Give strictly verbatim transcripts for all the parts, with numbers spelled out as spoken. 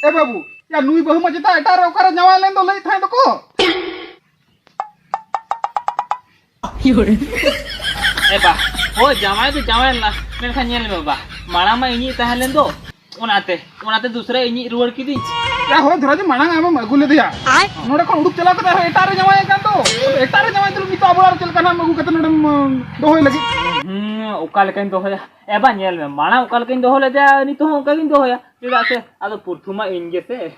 ᱮ ᱵᱟᱹᱵᱩ, ᱭᱟ, ᱱᱩᱭ ᱵᱟᱹᱦᱩ ᱢᱟ ᱪᱮᱛᱟ ᱮᱴᱟᱜ ᱨᱮ ᱚᱠᱟᱨᱮ ᱡᱟᱶᱟᱭ ᱞᱮᱱ ᱫᱚ ᱞᱟᱹᱭᱮᱫ ᱛᱟᱦᱮᱸ ᱫᱚᱠᱚ᱾ ᱮ ᱵᱟ, ᱦᱳᱭ, ᱡᱟᱶᱟᱭ ᱫᱚ ᱡᱟᱶᱟᱭ ᱞᱮᱱᱟ, ᱢᱮᱱᱠᱷᱟᱱ ᱧᱮᱞ ᱢᱮ ᱵᱟᱵᱟ, ᱢᱟᱲᱟᱝ ᱢᱟ ᱤᱧᱤᱡ ᱛᱟᱦᱮᱸ ᱞᱮᱱ ᱫᱚ, ᱚᱱᱟᱛᱮ, ᱚᱱᱟᱛᱮ ᱫᱩᱥᱨᱟ ᱤᱧᱤᱡ ᱨᱩᱣᱟᱹᱲ ᱠᱤᱫᱤᱧ᱾ ᱭᱟ, ᱦᱳᱭ, ᱫᱷᱚᱨᱟ ᱡᱮ ᱢᱟᱲᱟᱝ ᱟᱢᱮᱢ ᱟᱹᱜᱩ ᱞᱮᱫᱮᱭᱟ, ᱱᱚᱰᱮ ᱠᱷᱚᱱ ᱩᱰᱩᱠ ᱪᱟᱞᱟᱣ ᱠᱟᱛᱮ ᱟᱨᱦᱚᱸ ᱮᱴᱟᱜ ᱨᱮ ᱡᱟᱶᱟᱭ ᱠᱟᱱ ᱫᱚ, ᱮᱴᱟᱜ ᱨᱮ ᱡᱟᱶᱟᱭ ᱛᱩᱞᱩᱡ ᱱᱤᱛᱚᱜ ᱟᱵᱚ ᱚᱲᱟᱜ ᱨᱮ ᱪᱮᱫ ᱞᱮᱠᱟ ᱱᱟᱜ ᱮᱢ ᱟᱹᱜᱩ ᱠᱟᱛᱮ ᱱᱚᱰᱮᱢ, ᱩᱸ, ᱫᱚᱦᱚᱭ ᱞᱟᱹᱜᱤᱫ? ᱦᱩᱸ, ᱚᱠᱟ ᱞᱮᱠᱟᱧ ᱫᱚᱦᱚᱭᱟ? ᱮ ᱵᱟ, ᱧᱮᱞ ᱢᱮ, ᱢᱟᱲᱟᱝ ᱚᱠᱟ ᱞᱮᱠᱟᱧ ᱫᱚᱦᱚ ᱞᱮᱫᱮᱭᱟ, ᱱᱤᱛᱚᱜ ᱦᱚᱸ ᱚᱱᱠᱟ ᱜᱤᱧ ᱫᱚᱦᱚᱭᱟ᱾ ᱪᱮᱫᱟᱜ ᱥᱮ ᱟᱫᱚ ᱯᱨᱚᱛᱷᱚᱢ ᱢᱟ ᱤᱧ ᱜᱮᱥᱮ᱾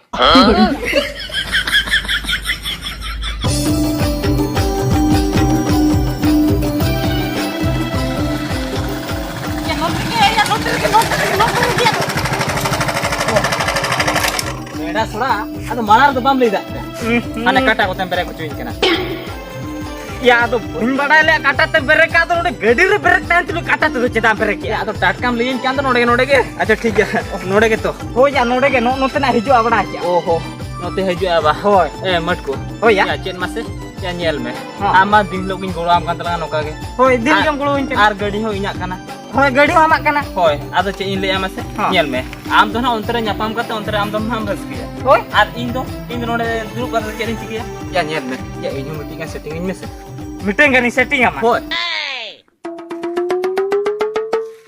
ᱵᱮᱲᱟ ᱥᱚᱲᱟ, ᱟᱫᱚ ᱢᱟᱲᱟᱝ ᱨᱮᱫᱚ ᱵᱟᱢ ᱞᱟᱹᱭ ᱫᱟᱜ ᱠᱟᱱᱟ᱾ ᱦᱩᱸ, ᱦᱩᱸ᱾ ᱦᱟᱱᱮ ᱠᱟᱴᱟ ᱠᱚᱛᱮᱢ ᱵᱮᱨᱮᱠ ᱦᱚᱪᱚᱧ ᱠᱟᱱᱟ᱾ ᱭᱟ, ᱟᱫᱚ ᱵᱟᱹᱧ ᱵᱟᱲᱟᱭ ᱞᱮᱫ ᱠᱟᱴᱟ ᱛᱮ ᱵᱮᱨᱮᱠ, ᱟᱫᱚ ᱱᱚᱰᱮ ᱜᱟᱹᱰᱤ ᱨᱮ ᱵᱮᱨᱮᱠ ᱛᱟᱦᱮᱱ ᱛᱩᱞᱩᱡ ᱠᱟᱴᱟ ᱛᱮᱫᱚ ᱪᱮᱫᱟᱜ ᱮᱢ ᱵᱮᱨᱮᱠ ᱠᱮᱜᱼᱟ? ᱟᱫᱚ ᱴᱟᱴᱠᱟᱢ ᱞᱟᱹᱭᱟᱹᱧ ᱠᱟᱱ ᱫᱚ ᱱᱚᱰᱮ ᱜᱮ, ᱱᱚᱰᱮ ᱜᱮ᱾ ᱟᱪᱪᱷᱟ, ᱴᱷᱤᱠ ᱜᱮᱭᱟ, ᱱᱚᱰᱮ ᱜᱮ ᱛᱚ᱾ ᱦᱳᱭ ᱭᱟ, ᱱᱚᱰᱮ ᱜᱮ, ᱱᱚᱜᱼᱚ ᱱᱚᱛᱮᱱᱟᱜ ᱦᱤᱡᱩᱜᱼᱟ ᱵᱟᱲᱟ ᱠᱮᱜᱼᱟ᱾ ᱳᱦᱳ, ᱱᱚᱛᱮ ᱦᱤᱡᱩᱜᱼᱟ ᱵᱟ᱾ ᱦᱳᱭ᱾ ᱮ, ᱢᱟᱹᱴᱠᱩ᱾ ᱦᱳᱭ ᱭᱟ᱾ ᱭᱟ, ᱪᱮᱫ ᱢᱟᱥᱮ? ᱭᱟ, ᱧᱮᱞ ᱢᱮ᱾ ᱦᱚᱸ᱾ ᱟᱢ ᱢᱟ ᱫᱤᱱ ᱦᱤᱞᱳᱜ ᱜᱤᱧ ᱜᱚᱲᱚᱣᱟᱢ ᱠᱟᱱ ᱛᱟᱞᱟᱝᱟ ᱱᱚᱝᱠᱟ ᱜᱮ᱾ ᱦᱳᱭ, ᱫᱤᱱ ᱟᱨ, ᱜᱮᱢ ᱜᱚᱲᱚᱣᱟᱹᱧ ᱠᱟᱱᱟ᱾ ᱟᱨ ᱜᱟᱹᱰᱤ ᱦᱚᱸ ᱤᱧᱟᱹᱜ ᱠᱟᱱᱟ᱾ ᱦᱳᱭ, ᱜᱟᱹᱰᱤ ᱦᱚᱸ ᱟᱢᱟᱜ ᱠᱟᱱᱟ᱾ ᱦᱳᱭ, ᱟᱫᱚ ᱪᱮᱫ ᱤᱧ ᱞᱟᱹᱭᱟ ᱢᱟᱥᱮ? ᱦᱚᱸ᱾ ᱧᱮᱞ ᱢᱮ, ᱟᱢ ᱫᱚ ᱱᱟᱦᱟᱜ ᱚᱱᱛᱮ ᱨᱮ ᱧᱟᱯᱟᱢ ᱠᱟᱛᱮ ᱚᱱᱛᱮ ᱨᱮ ᱟᱢ ᱫᱚ ᱱᱟᱦᱟᱜ ᱮᱢ ᱨᱟᱹᱥᱠᱟᱹᱭᱟ᱾ ᱦᱳᱭ᱾ ᱟᱨ ᱤᱧ ᱫᱚ, ᱤᱧ ᱫᱚ ᱱᱚᱰᱮ ᱫᱩᱲᱩᱵ ᱠᱟᱛᱮ ᱪᱮᱫ ᱤᱧ ᱪᱤᱠᱟᱹᱭᱟ? ᱭᱟ, ᱧᱮᱞ ᱢᱮ, ᱭᱟ, ᱤᱧ ᱦᱚᱸ ᱢᱤᱫᱴᱤᱡ ᱜᱟᱱ ᱥᱮᱴᱤᱝ ᱤᱧ ᱢᱮᱥᱮ᱾ ᱢᱤᱫᱴᱟᱝ ᱜᱟᱱᱤᱧ ᱥᱮᱴᱤᱝ ᱟᱢᱟ᱾ ᱦᱳᱭ᱾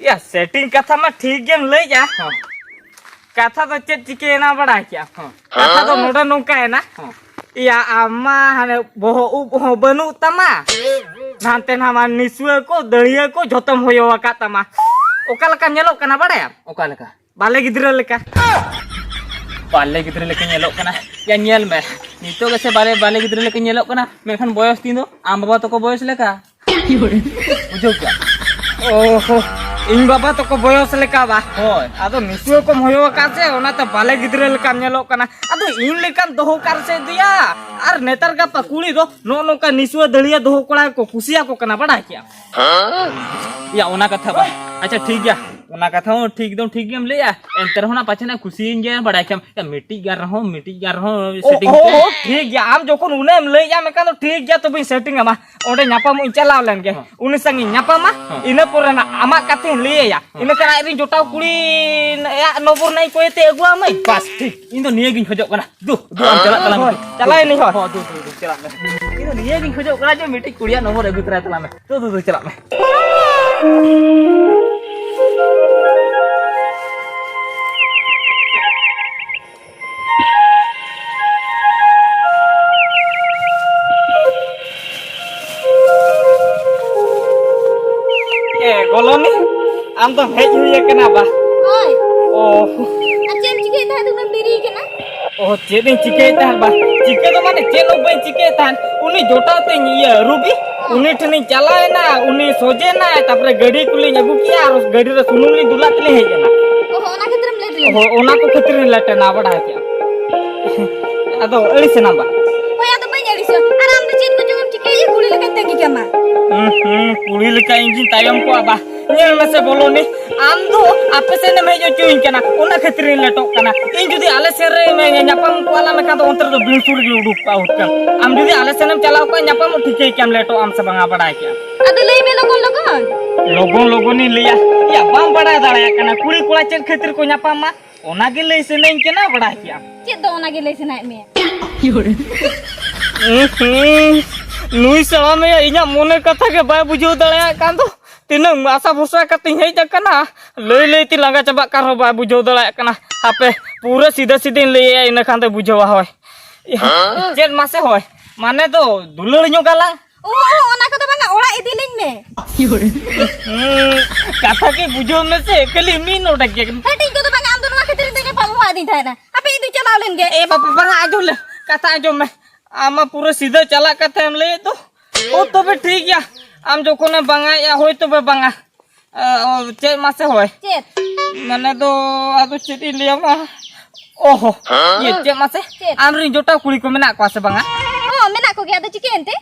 ᱭᱟ, ᱥᱮᱴᱤᱝ ᱠᱟᱛᱷᱟ ᱢᱟ ᱴᱷᱤᱠ ᱜᱮᱢ ᱞᱟᱹᱭᱮᱜᱼᱟ᱾ ᱦᱚᱸ᱾ ᱠᱟᱛᱷᱟ ᱫᱚ ᱪᱮᱫ ᱪᱤᱠᱟᱹᱭᱮᱱᱟ ᱵᱟᱲᱟᱭ ᱠᱮᱜᱼᱟᱢ? ᱦᱚᱸ᱾ ᱠᱟᱛᱷᱟ ᱫᱚ ᱱᱚᱰᱮ ᱱᱚᱝᱠᱟᱭᱮᱱᱟ᱾ ᱦᱚᱸ᱾ ᱭᱟ, ᱟᱢ ᱢᱟ ᱦᱟᱱᱮ ᱵᱚᱦᱚᱜ ᱩᱵ ᱦᱚᱸ ᱵᱟᱹᱱᱩᱜ ᱛᱟᱢᱟ, ᱦᱟᱱᱛᱮ ᱱᱟᱢᱟ ᱱᱤᱥᱩᱣᱟᱹ ᱠᱚ, ᱫᱟᱹᱲᱭᱟᱹ ᱠᱚ ᱡᱷᱚᱛᱚᱢ ᱦᱚᱭᱚ ᱟᱠᱟᱫ ᱛᱟᱢᱟ᱾ ᱚᱠᱟ ᱞᱮᱠᱟ ᱧᱮᱞᱚᱜ ᱠᱟᱱᱟ ᱵᱟᱲᱟᱭᱟᱢ? ᱚᱠᱟ ᱞᱮᱠᱟ? ᱵᱟᱞᱮ ᱜᱤᱫᱽᱨᱟᱹ ᱞᱮᱠᱟ᱾ ᱵᱟᱞᱮ ᱜᱤᱫᱽᱨᱟᱹ ᱞᱮᱠᱟ ᱧᱮᱞᱚᱜ ᱠᱟᱱᱟ? ᱭᱟ, ᱧᱮᱞ ᱢᱮ, ᱱᱤᱛᱚᱜ ᱜᱮᱥᱮ ᱵᱟᱞᱮ, ᱵᱟᱞᱮ ᱜᱤᱫᱽᱨᱟᱹ ᱞᱮᱠᱟ ᱧᱮᱞᱚᱜ ᱠᱟᱱᱟ, ᱢᱮᱱᱠᱷᱟᱱ ᱵᱚᱭᱚᱥ ᱛᱤᱧ ᱫᱚ ᱟᱢ ᱵᱟᱵᱟ ᱛᱟᱠᱚ ᱵᱚᱭᱚᱥ ᱞᱮᱠᱟ᱾ ᱵᱩᱡᱷᱟᱹᱣ ᱠᱮᱜᱼᱟᱢ? ᱳᱦᱳ, ᱤᱧ ᱵᱟᱵᱟ ᱛᱟᱠᱚ ᱵᱚᱭᱚᱥ ᱞᱮᱠᱟ ᱵᱟ? ᱦᱳᱭ᱾ ᱟᱫᱚ ᱱᱤᱥᱩᱣᱟᱹ ᱠᱚᱢ ᱦᱚᱭᱚ ᱟᱠᱟᱫ ᱥᱮ, ᱚᱱᱟᱛᱮ ᱵᱟᱞᱮ ᱜᱤᱫᱽᱨᱟᱹ ᱞᱮᱠᱟᱢ ᱧᱮᱞᱚᱜ ᱠᱟᱱᱟ᱾ ᱟᱫᱚ ᱤᱧ ᱞᱮᱠᱟᱱ ᱫᱚᱦᱚ ᱚᱠᱟ ᱨᱮᱥᱮ ᱤᱫᱤᱭᱟ? ᱟᱨ ᱱᱮᱛᱟᱨ ᱜᱟᱯᱟ ᱠᱩᱲᱤ ᱫᱚ ᱱᱚᱜᱼᱚ ᱱᱚᱝᱠᱟ ᱱᱤᱥᱩᱣᱟᱹ ᱫᱟᱹᱲᱭᱟᱹ ᱫᱚᱦᱚ ᱠᱚᱲᱟ ᱜᱮᱠᱚ ᱠᱩᱥᱤᱭᱟᱠᱚ ᱠᱟᱱᱟ, ᱵᱟᱰᱟᱭ ᱠᱮᱜᱼᱟᱢ? ᱭᱟ, ᱚᱱᱟ ᱠᱟᱛᱷᱟ ᱵᱟ᱾ ᱟᱪᱪᱷᱟ, ᱴᱷᱤᱠ ᱜᱮᱭᱟ᱾ ᱚᱱᱟ ᱠᱟᱛᱷᱟ ᱦᱚᱸ ᱴᱷᱤᱠ ᱫᱚ ᱴᱷᱤᱠ ᱜᱮᱢ ᱞᱟᱹᱭᱟ, ᱮᱱᱛᱮ ᱨᱮᱦᱚᱸ ᱚᱱᱟ ᱯᱟᱪᱷᱮ ᱱᱟᱜ ᱠᱩᱥᱤᱭᱟᱹᱧ ᱜᱮᱭᱟ, ᱵᱟᱲᱟᱭ ᱠᱷᱟᱢ᱾ ᱭᱟ, ᱢᱤᱫᱴᱤᱡ ᱜᱟᱱ ᱨᱮᱦᱚᱸ, ᱢᱤᱫᱴᱤᱡ ᱜᱟᱱ ᱨᱮᱦᱚᱸ ᱚ, ᱥᱮᱴᱤᱝ ᱚ, ᱛᱮ᱾ ᱚ, ᱴᱷᱤᱠ ᱜᱮᱭᱟ, ᱟᱢ ᱡᱚᱠᱷᱚᱱ ᱩᱱᱟᱹᱜ ᱮᱢ ᱞᱟᱹᱭᱮᱫᱼᱟ, ᱢᱮᱱᱠᱷᱟᱱ ᱫᱚ ᱴᱷᱤᱠ ᱜᱮᱭᱟ, ᱛᱚᱵᱮᱧ ᱥᱮᱴᱤᱝ ᱟᱢᱟ᱾ ᱚᱸᱰᱮ ᱧᱟᱯᱟᱢᱚᱜ ᱤᱧ ᱪᱟᱞᱟᱣ ᱞᱮᱱ ᱜᱮ, ᱦᱮᱸ᱾ ᱩᱱᱤ ᱥᱟᱝ ᱤᱧ ᱧᱟᱯᱟᱢᱟ, ᱦᱮᱸ᱾ ᱤᱱᱟᱹ ᱯᱚᱨᱮ ᱱᱟᱜ ᱟᱢᱟᱜ ᱠᱟᱛᱷᱟᱧ ᱞᱟᱹᱭ ᱟᱭᱟ, ᱦᱮᱸ᱾ ᱤᱱᱟᱹ ᱠᱷᱟᱱ ᱟᱡ ᱨᱮᱱ ᱡᱚᱴᱟᱣ ᱠᱩᱲᱤ ᱟᱜ ᱱᱚᱢᱵᱚᱨ ᱱᱟᱜ ᱤᱧ ᱠᱚᱭ ᱛᱮ ᱟᱹᱜᱩ ᱟᱢᱟᱹᱧ᱾ ᱵᱟᱥ, ᱴᱷᱤᱠ, ᱤᱧ ᱫᱚ ᱱᱤᱭᱟᱹ ᱜᱤᱧ ᱠᱷᱚᱡᱚᱜ ᱠᱟᱱᱟ᱾ ᱫᱩ, ᱫᱩ, ᱟᱢ ᱪᱟᱞᱟᱜ ᱛᱟᱞᱟᱝ ᱢᱮ᱾ ᱦᱳᱭ, ᱪᱟᱞᱟᱣ ᱮᱱᱟᱹᱧ ᱦᱳᱭ᱾ ᱦᱚᱸ, ᱫᱩ, ᱫᱩ, ᱫᱩ, ᱪᱟᱞᱟᱜ ᱢᱮ᱾ ᱤᱧ ᱫᱚ ᱱᱤᱭᱟᱹ ᱜᱤᱧ ᱠᱷᱚᱡᱚᱜ ᱠᱟᱱᱟ ᱡᱮ ᱢᱤᱫᱴᱤᱡ ᱠᱩᱲᱤᱭᱟᱜ ᱱᱚᱢᱵᱚᱨ ᱟᱹᱜᱩ ᱛᱚᱨᱟᱭ ᱛᱟᱞᱟᱝ ᱢᱮ᱾ ᱫᱩ, ᱫᱩ, ᱫᱩ, ᱪᱟᱞᱟᱜ ᱢᱮ᱾ ᱮ, ᱜᱚᱞᱚᱱᱤ, ᱟᱢ ᱫᱚᱢ ᱦᱮᱡ ᱦᱩᱭ ᱟᱠᱟᱱᱟ ᱵᱟ? ᱦᱳᱭ᱾ ᱚ᱾ ᱟᱨ ᱪᱮᱫ ᱮᱢ ᱪᱤᱠᱟᱹᱭᱮᱫ ᱛᱟᱦᱮᱸᱫ, ᱩᱱᱟᱹᱜ ᱮᱢ ᱫᱮᱨᱤ ᱠᱟᱱᱟ? ᱚ, ᱪᱮᱫ ᱤᱧ ᱪᱤᱠᱟᱹᱭᱮᱫ ᱛᱟᱦᱮᱸᱫ ᱵᱟ? ᱪᱤᱠᱟᱹ ᱫᱚ ᱢᱟᱱᱮ ᱪᱮᱫ ᱦᱚᱸ ᱵᱟᱹᱧ ᱪᱤᱠᱟᱹᱭᱮᱫ ᱛᱟᱦᱮᱸᱫ᱾ ᱩᱱᱤ ᱡᱚᱴᱟᱣ ᱛᱤᱧ, ᱤᱭᱟᱹ, ᱨᱩᱵᱤ, ᱦᱮᱸ᱾ ᱩᱱᱤ ᱴᱷᱮᱱᱤᱧ ᱪᱟᱞᱟᱣᱮᱱᱟ, ᱩᱱᱤ ᱥᱚᱡᱷᱮᱱᱟᱭ, ᱛᱟᱨᱯᱚᱨᱮ ᱜᱟᱹᱰᱤ ᱠᱚᱞᱤᱧ ᱟᱹᱜᱩ ᱠᱮᱜᱼᱟ ᱟᱨ ᱜᱟᱹᱰᱤ ᱨᱮ ᱥᱩᱱᱩᱢ ᱞᱤᱧ ᱫᱩᱞᱟᱜ ᱛᱮᱞᱤᱧ ᱦᱮᱡ ᱮᱱᱟ᱾ ᱚ, ᱚᱱᱟ ᱠᱷᱟᱹᱛᱤᱨᱮᱢ ᱞᱮᱴ ᱞᱮᱱᱟ? ᱚ, ᱚᱱᱟ ᱠᱚ ᱠᱷᱟᱹᱛᱤᱨ ᱤᱧ ᱞᱮᱴ ᱮᱱᱟ, ᱵᱟᱰᱟᱭ ᱠᱮᱜᱼᱟᱢ᱾ ᱟᱫᱚ ᱟᱹᱲᱤᱥ ᱮᱱᱟᱢ ᱵᱟ? ᱦᱳᱭ, ᱟᱫᱚ ᱵᱟᱹᱧ ᱟᱹᱲᱤᱥᱚᱜᱼᱟ᱾ ᱟᱨ ᱟᱢ ᱫᱚ ᱪᱮᱫ ᱠᱚᱪᱚᱝ ᱮᱢ ᱪᱤᱠᱟᱹᱭᱮᱫᱼᱟ, ᱠᱩᱲᱤ ᱞᱮᱠᱟᱧ ᱛᱟᱺᱜᱤ ᱠᱟᱢᱟ᱾ ᱦᱩᱸ, ᱦᱩᱸ, ᱠᱩᱲᱤ ᱞᱮᱠᱟ ᱤᱧ ᱜᱤᱧ ᱛᱟᱭᱚᱢ ᱠᱚᱜᱼᱟ ᱵᱟ? ᱧᱮᱞ ᱢᱮᱥᱮ ᱵᱚᱞᱚᱱᱤ, ᱟᱢ ᱫᱚ ᱟᱯᱮ ᱥᱮᱱ ᱮᱢ ᱦᱮᱡ ᱦᱚᱪᱚᱧ ᱠᱟᱱᱟ, ᱚᱱᱟ ᱠᱷᱟᱹᱛᱤᱨ ᱤᱧ ᱞᱮᱴᱚᱜ ᱠᱟᱱᱟ᱾ ᱤᱧ ᱡᱩᱫᱤ ᱟᱞᱮ ᱥᱮᱱ ᱨᱮ ᱧᱟᱯᱟᱢ ᱠᱚᱜᱼᱟ ᱞᱟᱝ ᱢᱮᱱᱠᱷᱟᱱ ᱫᱚ ᱚᱱᱛᱮ ᱨᱮᱫᱚ ᱵᱤᱨ ᱥᱩᱨ ᱜᱮ ᱩᱰᱩᱠ ᱠᱚᱜᱼᱟ ᱦᱩᱛᱠᱟᱹᱢ᱾ ᱟᱢ ᱡᱩᱫᱤ ᱟᱞᱮ ᱥᱮᱱ ᱮᱢ ᱪᱟᱞᱟᱣ ᱠᱚᱜᱼᱟ, ᱧᱟᱯᱟᱢᱚᱜ ᱴᱷᱤᱠᱟᱹᱭ ᱠᱮᱭᱟᱢ, ᱞᱮᱴᱚᱜ ᱟᱢ ᱥᱮ ᱵᱟᱝᱟ ᱵᱟᱰᱟᱭ ᱠᱮᱭᱟᱢ᱾ ᱟᱫᱚ ᱞᱟᱹᱭ ᱢᱮ ᱞᱚᱜᱚᱱ ᱞᱚᱜᱚᱱ᱾ ᱞᱚᱜᱚᱱ ᱞᱚᱜᱚᱱᱤᱧ ᱞᱟᱹᱭᱟ᱾ ᱭᱟ, ᱵᱟᱢ ᱵᱟᱰᱟᱭ ᱫᱟᱲᱮᱭᱟᱜ ᱠᱟᱱᱟ, ᱠᱩᱲᱤ ᱠᱚᱲᱟ ᱪᱮᱫ ᱠᱷᱟᱹᱛᱤᱨ ᱠᱚ ᱧᱟᱯᱟᱢᱟ? ᱚᱱᱟᱜᱮ ᱞᱟᱹᱭ ᱥᱟᱱᱟᱧ ᱠᱟᱱᱟ, ᱵᱟᱰᱟᱭ ᱠᱮᱭᱟᱢ᱾ ᱪᱮᱫ ᱫᱚ ᱚᱱᱟᱜᱮ ᱞᱟᱹᱭ ᱥᱟᱱᱟᱭᱮᱫ ᱢᱮᱭᱟ? ᱩᱸ ᱦᱩᱸ, ᱱᱩᱭ ᱥᱟᱞᱟ ᱢᱮᱭᱟ ᱤᱧᱟᱹᱜ ᱢᱚᱱᱮ ᱠᱟᱛᱷᱟ ᱜᱮ ᱵᱟᱭ ᱵᱩᱡᱷᱟᱹᱣ ᱫᱟᱲᱮᱭᱟᱜ ᱠᱟᱱ ᱫᱚ᱾ ᱛᱤᱱᱟᱹᱜ ᱟᱥᱟ ᱵᱷᱚᱨᱥᱟ ᱠᱟᱛᱮᱧ ᱦᱮᱡ ᱟᱠᱟᱱᱟ, ᱞᱟᱹᱭ ᱞᱟᱹᱭ ᱛᱮ ᱞᱟᱸᱜᱟ ᱪᱟᱵᱟᱜ ᱠᱟᱱ ᱨᱮᱦᱚᱸ ᱵᱟᱭ ᱵᱩᱡᱷᱟᱹᱣ ᱫᱟᱲᱮᱭᱟᱜ ᱠᱟᱱᱟ᱾ ᱦᱟᱯᱮ, ᱯᱩᱨᱟᱹ ᱥᱤᱫᱷᱟᱹ ᱥᱤᱫᱷᱟᱹᱧ ᱞᱟᱹᱭ ᱟᱭᱟ, ᱤᱱᱟᱹ ᱠᱷᱟᱱ ᱫᱚᱭ ᱵᱩᱡᱷᱟᱹᱣᱟ᱾ ᱦᱳᱭ᱾ ᱪᱮᱫ ᱢᱟᱥᱮ? ᱦᱳᱭ, ᱢᱟᱱᱮ ᱫᱚ ᱫᱩᱞᱟᱹᱲ ᱧᱚᱜ ᱟᱞᱟᱝ᱾ ᱚ, ᱚ, ᱚᱱᱟ ᱠᱚᱫᱚ ᱵᱟᱝᱟ, ᱚᱲᱟᱜ ᱤᱫᱤ ᱞᱤᱧ ᱢᱮ᱾ ᱦᱩᱸ, ᱠᱟᱛᱷᱟ ᱠᱤ ᱵᱩᱡᱷᱟᱹᱣ ᱢᱮᱥᱮ, ᱠᱷᱟᱹᱞᱤ ᱢᱤᱫ ᱱᱚᱰᱮᱠ ᱜᱮ᱾ ᱦᱟᱹᱴᱤᱧ ᱠᱚᱫᱚ ᱵᱟᱝᱟ, ᱟᱢ ᱫᱚ ᱱᱚᱣᱟ ᱠᱷᱟᱹᱛᱤᱨ ᱤᱧ ᱫᱚ ᱧᱟᱯᱟᱢ ᱦᱚᱦᱚ ᱟᱹᱫᱤᱧ ᱛᱟᱦᱮᱱᱟ᱾ ᱦᱟᱯᱮ, ᱤᱧ ᱫᱚᱧ ᱪᱟᱞᱟᱣ ᱞᱮᱱ ᱜᱮ᱾ ᱮ ᱵᱟᱵᱟ, ᱵᱟᱝᱟ, ᱟᱸᱡᱚᱢ ᱞᱮ, ᱠᱟᱛᱷᱟ ᱟᱸᱡᱚᱢ ᱢᱮ᱾ ᱟᱢ ᱢᱟ ᱯᱩᱨᱟᱹ ᱥᱤᱫᱷᱟᱹ ᱪᱟᱞᱟᱜ ᱠᱟᱛᱷᱟᱢ ᱞᱟᱹᱭᱮᱫ ᱫᱚ᱾ ᱚ, ᱛᱚᱵᱮ ᱴᱷᱤᱠ ᱜᱮᱭᱟ, ᱟᱢ ᱡᱚᱠᱷᱚᱱᱮᱢ ᱵᱟᱝᱟᱭᱮᱫᱼᱟ, ᱦᱳᱭ ᱛᱚᱵᱮ ᱵᱟᱝᱟ᱾ ᱟ, ᱚ, ᱪᱮᱫ ᱢᱟᱥᱮ ᱦᱳᱭ? ᱪᱮᱫ? ᱢᱟᱱᱮ ᱫᱚ ᱟᱫᱚ ᱪᱮᱫ ᱤᱧ ᱞᱟᱹᱭᱟᱢᱟ? ᱚᱦᱚ, ᱤᱭᱟᱹ, ᱪᱮᱫ ᱢᱟᱥᱮ? ᱪᱮᱫ? ᱟᱢᱨᱮᱱ ᱡᱚᱴᱟᱣ ᱠᱩᱲᱤ ᱠᱚ ᱢᱮᱱᱟᱜ ᱠᱚᱣᱟ ᱥᱮ ᱵᱟᱝᱟ? ᱦᱚᱸ, ᱢᱮᱱᱟᱜ ᱠᱚᱜᱮᱭᱟ, ᱟᱫᱚ ᱪᱤᱠᱟᱹᱭᱮᱱ ᱛᱮ?